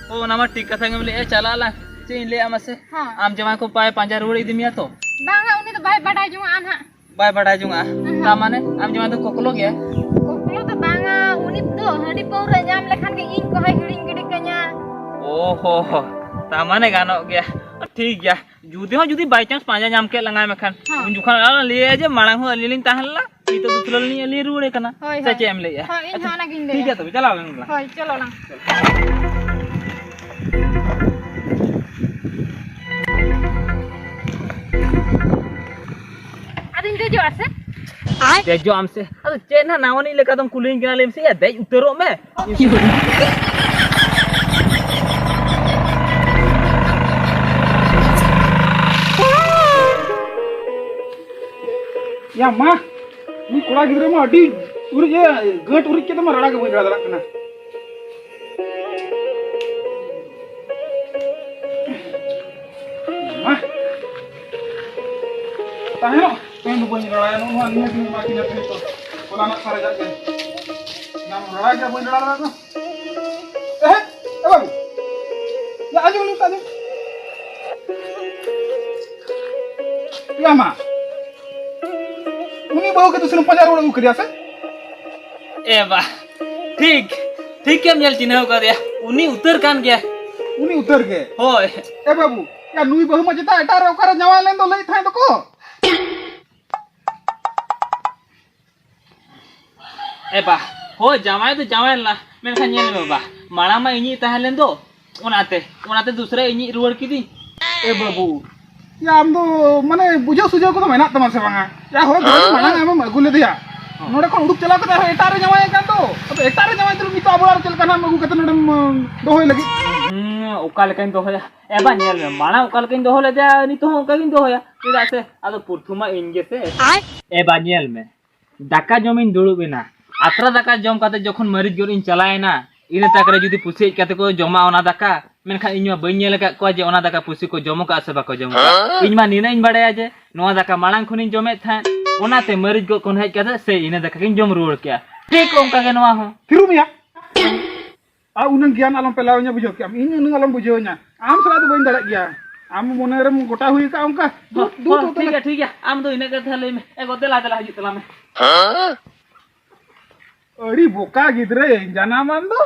ᱳ, ᱚᱱᱟ ᱢᱟ ᱴᱷᱤᱠ ᱠᱟᱛᱷᱟ ᱜᱮᱢ ᱞᱟᱹᱭᱮᱜᱼᱟ, ᱪᱟᱞᱟᱜ ᱟᱞᱟᱝ᱾ ᱪᱮᱫ ᱤᱧ ᱞᱟᱹᱭᱟ ᱢᱟᱥᱮ? ᱦᱮᱸ᱾ ᱟᱢ ᱡᱟᱶᱟᱭ ᱠᱚ ᱯᱟᱭ ᱯᱟᱸᱡᱟ ᱨᱩᱣᱟᱹᱲ ᱤᱫᱤ ᱢᱮᱭᱟ ᱛᱚ? ᱵᱟᱝᱟ, ᱩᱱᱤ ᱫᱚ ᱵᱟᱭ ᱵᱟᱰᱟᱭ ᱡᱚᱝᱟᱜᱼᱟ ᱱᱟᱦᱟᱜ᱾ ᱵᱟᱭ ᱵᱟᱰᱟᱭ ᱡᱚᱝᱟᱜᱼᱟ? ᱦᱮᱸ᱾ ᱛᱟ ᱢᱟᱱᱮ ᱟᱢ ᱡᱟᱶᱟᱭ ᱫᱚ ᱠᱚᱠᱞᱚ ᱜᱮᱭᱟ? ᱠᱚᱠᱞᱚ ᱫᱚ ᱵᱟᱝᱟ, ᱩᱱᱤ ᱫᱚ ᱦᱟᱺᱰᱤ ᱯᱟᱹᱣᱨᱟᱹ ᱧᱟᱢ ᱞᱮᱠᱷᱟᱱ ᱜᱮ ᱤᱧ ᱠᱚᱦᱚᱸᱭ ᱦᱤᱲᱤᱧ ᱜᱤᱰᱤ ᱠᱟᱹᱧᱟ᱾ ᱳ ᱦᱳ ᱦᱳ, ᱛᱟ ᱢᱟᱱᱮ ᱜᱟᱱᱚᱜ ᱜᱮᱭᱟ᱾ ᱴᱷᱤᱠ ᱜᱮᱭᱟ, ᱡᱩᱫᱤ ᱦᱚᱸ ᱡᱩᱫᱤ by chance ᱯᱟᱸᱡᱟ ᱧᱟᱢ ᱠᱮᱫ ᱞᱟᱝᱟᱭ ᱢᱮᱠᱷᱟᱱ, ᱦᱮᱸ᱾ ᱩᱱ ᱡᱚᱠᱷᱚᱱ ᱟᱞᱟᱝ ᱞᱟᱹᱭᱟ ᱡᱮ ᱢᱟᱲᱟᱝ ᱦᱚᱸ ᱟᱹᱞᱤᱧ ᱞᱤᱧ ᱛᱟᱦᱮᱸ ᱞᱮᱱᱟ, ᱱᱤᱛᱚᱜ ᱫᱚ ᱛᱷᱚᱲᱟ ᱞᱤᱧ, ᱟᱹᱞᱤᱧ ᱨᱩᱣᱟᱹᱲᱮ ᱠᱟᱱᱟ᱾ ᱦᱳᱭ, ᱥᱮ ᱦᱳᱭ᱾ ᱪᱮᱫ ᱮᱢ ᱞᱟᱹᱭᱮᱜᱼᱟ? ᱦᱳᱭ, ᱤᱧ ᱟᱪᱪᱷᱟ, ᱦᱚᱸ ᱚᱱᱟᱜᱤᱧ ᱴᱷᱤᱠ ᱞᱟᱹᱭᱟ᱾ ᱜᱮᱭᱟ, ᱛᱚᱵᱮ ᱪᱟᱞᱟᱣ ᱞᱮᱱ ᱜᱮᱞᱟᱝ᱾ ᱦᱳᱭ, ᱪᱚᱞᱚ ᱞᱟᱝ᱾ ᱟᱫᱚᱧ ᱫᱮᱡᱚᱜᱼᱟ ᱥᱮ? ᱫᱮᱡᱚᱜ ᱟᱢ ᱥᱮ? ᱟᱫᱚ ᱪᱮᱫ ᱱᱟᱜ ᱱᱟᱣᱟᱱᱤᱡ ᱞᱮᱠᱟ ᱫᱚᱢ ᱠᱩᱞᱤᱧ ᱠᱟᱱᱟ, ᱞᱟᱹᱭ ᱢᱮᱥᱮ? ᱭᱟ, ᱫᱮᱡ ᱩᱛᱟᱹᱨᱚᱜ ᱢᱮ᱾ ᱭᱟ ᱢᱟ, ᱩᱱᱤ ᱠᱚᱲᱟ ᱜᱤᱫᱽᱨᱟᱹ ᱢᱟ ᱟᱹᱰᱤ ᱩᱨᱤᱡ ᱮ ᱜᱟᱹᱴ ᱩᱨᱤᱡ ᱠᱮᱫ ᱢᱟ, ᱨᱟᱲᱟ ᱜᱮ ᱵᱟᱹᱧ ᱨᱟᱲᱟ ᱫᱟᱲᱮᱭᱟᱜ ᱠᱟᱱᱟ᱾ ᱢᱟ᱾ ᱛᱟᱦᱮᱱᱚᱜ, ᱛᱮᱦᱮᱧ ᱫᱚ ᱵᱟᱹᱧ ᱨᱟᱲᱟᱭᱟ, ᱱᱚᱜᱼᱚ ᱱᱚᱣᱟ ᱱᱤᱭᱟᱹ ᱜᱮ ᱢᱟ ᱠᱤᱱᱟ ᱛᱮᱦᱮᱧ ᱫᱚ᱾ ᱦᱚᱞᱟᱱᱟᱜ ᱥᱟᱨᱮᱡᱟᱜ ᱜᱮ᱾ ᱧᱟᱢ ᱨᱟᱲᱟ ᱜᱮ ᱵᱟᱹᱧ ᱨᱟᱲᱟ ᱫᱟᱲᱮᱭᱟᱜ ᱫᱚ᱾ ᱮᱦᱮᱸ, ᱮ ᱵᱟᱹᱵᱩ᱾ ᱭᱟ, ᱟᱸᱡᱚᱢ ᱞᱮᱢ ᱥᱮ, ᱟᱸᱡᱚᱢ᱾ ᱭᱟ ᱢᱟ᱾ ᱩᱱᱤ ᱵᱟᱹᱦᱩ ᱜᱮ ᱛᱚ ᱥᱮᱱ ᱯᱟᱸᱡᱟ ᱨᱩᱣᱟᱹᱲ ᱟᱹᱜᱩ ᱠᱮᱫᱮᱭᱟ ᱥᱮ? ᱮ ᱵᱟ, ᱴᱷᱤᱠ, ᱴᱷᱤᱠ ᱜᱮᱢ ᱧᱮᱞ ᱪᱤᱱᱦᱟᱹᱣ ᱠᱟᱫᱮᱭᱟ, ᱩᱱᱤ ᱩᱛᱟᱹᱨ ᱠᱟᱱ ᱜᱮᱭᱟ᱾ ᱩᱱᱤ ᱩᱛᱟᱹᱨ ᱜᱮ? ᱦᱳᱭ᱾ ᱮ ᱵᱟᱹᱵᱩ, ᱭᱟ, ᱱᱩᱭ ᱵᱟᱹᱦᱩ ᱢᱟ ᱪᱮᱛᱟ ᱮᱴᱟᱜ ᱨᱮ ᱚᱠᱟᱨᱮ ᱡᱟᱶᱟᱭ ᱞᱮᱱ ᱫᱚ ᱞᱟᱹᱭᱮᱫ ᱛᱟᱦᱮᱸ ᱫᱚᱠᱚ᱾ ᱮ ᱵᱟ, ᱦᱳᱭ, ᱡᱟᱶᱟᱭ ᱫᱚ ᱡᱟᱶᱟᱭ ᱞᱮᱱᱟ, ᱢᱮᱱᱠᱷᱟᱱ ᱧᱮᱞ ᱢᱮ ᱵᱟ, ᱢᱟᱲᱟᱝ ᱢᱟ ᱤᱧᱤᱡ ᱛᱟᱦᱮᱸ ᱞᱮᱱ ᱫᱚ, ᱚᱱᱟᱛᱮ, ᱚᱱᱟᱛᱮ ᱫᱩᱥᱨᱟ ᱤᱧᱤᱡ ᱨᱩᱣᱟᱹᱲ ᱠᱤᱫᱤᱧ᱾ ᱮ ᱵᱟᱹᱵᱩ, ᱭᱟ, ᱟᱢ ᱫᱚ, ᱢᱟᱱᱮ, ᱵᱩᱡᱷᱟᱹᱣ ᱥᱩᱡᱷᱟᱹᱣ ᱠᱚᱫᱚ ᱢᱮᱱᱟᱜ ᱛᱟᱢᱟ ᱥᱮ ᱵᱟᱝᱟ? ᱭᱟ, ᱦᱳᱭ, ᱦᱮᱸ? ᱢᱟᱲᱟᱝ ᱟᱢᱮᱢ ᱟᱹᱜᱩ ᱞᱮᱫᱮᱭᱟ᱾ ᱦᱚᱸ᱾ ᱱᱚᱰᱮ ᱠᱷᱚᱱ ᱩᱰᱩᱠ ᱪᱟᱞᱟᱣ ᱠᱟᱛᱮ ᱟᱨᱦᱚᱸ ᱮᱴᱟᱜ ᱨᱮ ᱡᱟᱶᱟᱭ ᱠᱟᱱ ᱫᱚ᱾ ᱟᱫᱚ ᱮᱴᱟᱜ ᱨᱮ ᱡᱟᱶᱟᱭ ᱛᱩᱞᱩᱡ ᱱᱤᱛᱚᱜ ᱟᱵᱚ ᱚᱲᱟᱜ ᱨᱮ ᱪᱮᱫ ᱞᱮᱠᱟ ᱱᱟᱦᱟᱜ ᱮᱢ ᱟᱹᱜᱩ ᱠᱟᱛᱮ ᱱᱚᱰᱮᱢ, ᱟᱸ, ᱫᱚᱦᱚᱭ ᱞᱟᱹᱜᱤᱫ? ᱦᱩᱸ, ᱚᱠᱟ ᱞᱮᱠᱟᱧ ᱫᱚᱦᱚᱭᱟ? ᱮ ᱵᱟ, ᱧᱮᱞ ᱢᱮ, ᱢᱟᱲᱟᱝ ᱚᱠᱟ ᱞᱮᱠᱟᱧ ᱫᱚᱦᱚ ᱞᱮᱫᱮᱭᱟ, ᱱᱤᱛᱚᱜ ᱦᱚᱸ ᱚᱱᱠᱟ ᱜᱤᱧ ᱫᱚᱦᱚᱭᱟ᱾ ᱪᱮᱫᱟᱜ ᱥᱮ ᱟᱫᱚ ᱯᱨᱚᱛᱷᱚᱢᱟ ᱤᱧ ᱜᱮᱥᱮ᱾ ᱮ ᱵᱟ, ᱧᱮᱞ ᱢᱮ, ᱫᱟᱠᱟ ᱡᱚᱢᱤᱧ ᱫᱩᱲᱩᱵ ᱮᱱᱟ᱾ ᱟᱛᱨᱟ ᱫᱟᱠᱟ ᱡᱚᱢ ᱠᱟᱛᱮ ᱡᱚᱠᱷᱚᱱ ᱢᱟᱹᱨᱤᱪ ᱜᱚᱫ ᱤᱧ ᱪᱟᱞᱟᱣ ᱮᱱᱟ, ᱤᱱᱟᱹ ᱛᱟᱠ ᱨᱮ ᱡᱩᱫᱤ ᱯᱩᱥᱤ ᱦᱮᱡ ᱠᱟᱛᱮ ᱠᱚ ᱡᱚᱢᱟ ᱚᱱᱟ ᱫᱟᱠᱟ, ᱢᱮᱱᱠᱷᱟᱱ ᱤᱧ ᱢᱟ ᱵᱟᱹᱧ ᱧᱮᱞ ᱟᱠᱟᱫ ᱠᱚᱣᱟ ᱡᱮ ᱚᱱᱟ ᱫᱟᱠᱟ ᱯᱩᱥᱤ ᱠᱚ ᱡᱚᱢ ᱟᱠᱟᱫᱼᱟ ᱥᱮ ᱵᱟᱠᱚ ᱡᱚᱢ ᱟᱠᱟᱫᱼᱟ᱾ ᱤᱧ ᱢᱟ ᱱᱤᱱᱟᱹᱜ ᱤᱧ ᱵᱟᱲᱟᱭᱟ ᱡᱮ ᱱᱚᱣᱟ ᱫᱟᱠᱟ ᱢᱟᱲᱟᱝ ᱠᱷᱚᱱᱤᱧ ᱡᱚᱢᱮᱫ ᱛᱟᱦᱮᱸᱫ, ᱚᱱᱟᱛᱮ ᱢᱟᱹᱨᱤᱪ ᱜᱚᱫ ᱠᱷᱚᱱ ᱦᱮᱡ ᱠᱟᱛᱮ ᱥᱮ ᱤᱱᱟᱹ ᱫᱟᱠᱟ ᱜᱤᱧ ᱡᱚᱢ ᱨᱩᱣᱟᱹᱲ ᱠᱮᱜᱼᱟ᱾ ᱴᱷᱤᱠ ᱚᱱᱠᱟ ᱜᱮ ᱱᱚᱣᱟ ᱦᱚᱸ᱾ ᱛᱷᱤᱨᱩᱢ ᱭᱟ᱾ ᱟᱨ ᱩᱱᱟᱹᱝ ᱜᱮᱭᱟᱱ ᱟᱞᱚᱢ ᱯᱮᱞᱟᱣ ᱤᱧᱟ, ᱵᱩᱡᱷᱟᱹᱣ ᱠᱮᱜᱼᱟᱢ? ᱤᱧ ᱩᱱᱟᱹᱝ ᱟᱞᱚᱢ ᱵᱩᱡᱷᱟᱹᱣ ᱤᱧᱟ᱾ ᱟᱢ ᱥᱟᱞᱟᱜ ᱫᱚ ᱵᱟᱹᱧ ᱫᱟᱲᱮᱜ ᱜᱮᱭᱟ᱾ ᱟᱢ ᱢᱚᱱᱮ ᱨᱮᱢ ᱜᱚᱴᱟ ᱦᱩᱭ ᱟᱠᱟᱫ ᱚᱱᱠᱟ᱾ ᱫᱩ, ᱦᱚᱸ, ᱫᱩ, ᱦᱚᱸ, ᱫᱩ, ᱴᱷᱤᱠ ᱫᱩ᱾ ᱜᱮᱭᱟ, ᱴᱷᱤᱠ ᱜᱮᱭᱟ᱾ ᱟᱢ ᱫᱚ ᱤᱱᱟᱹᱜ ᱠᱟᱛᱷᱟ ᱞᱟᱹᱭ ᱢᱮ᱾ ᱮ ᱜᱚ, ᱫᱮᱞᱟ, ᱫᱮᱞᱟ, ᱦᱤᱡᱩᱜ ᱛᱟᱞᱟᱝ ᱢᱮ᱾ ᱟᱹᱰᱤ ᱵᱚᱠᱟ ᱜᱤᱫᱽᱨᱟᱹᱭ ᱡᱟᱱᱟᱢᱟᱱ ᱫᱚ᱾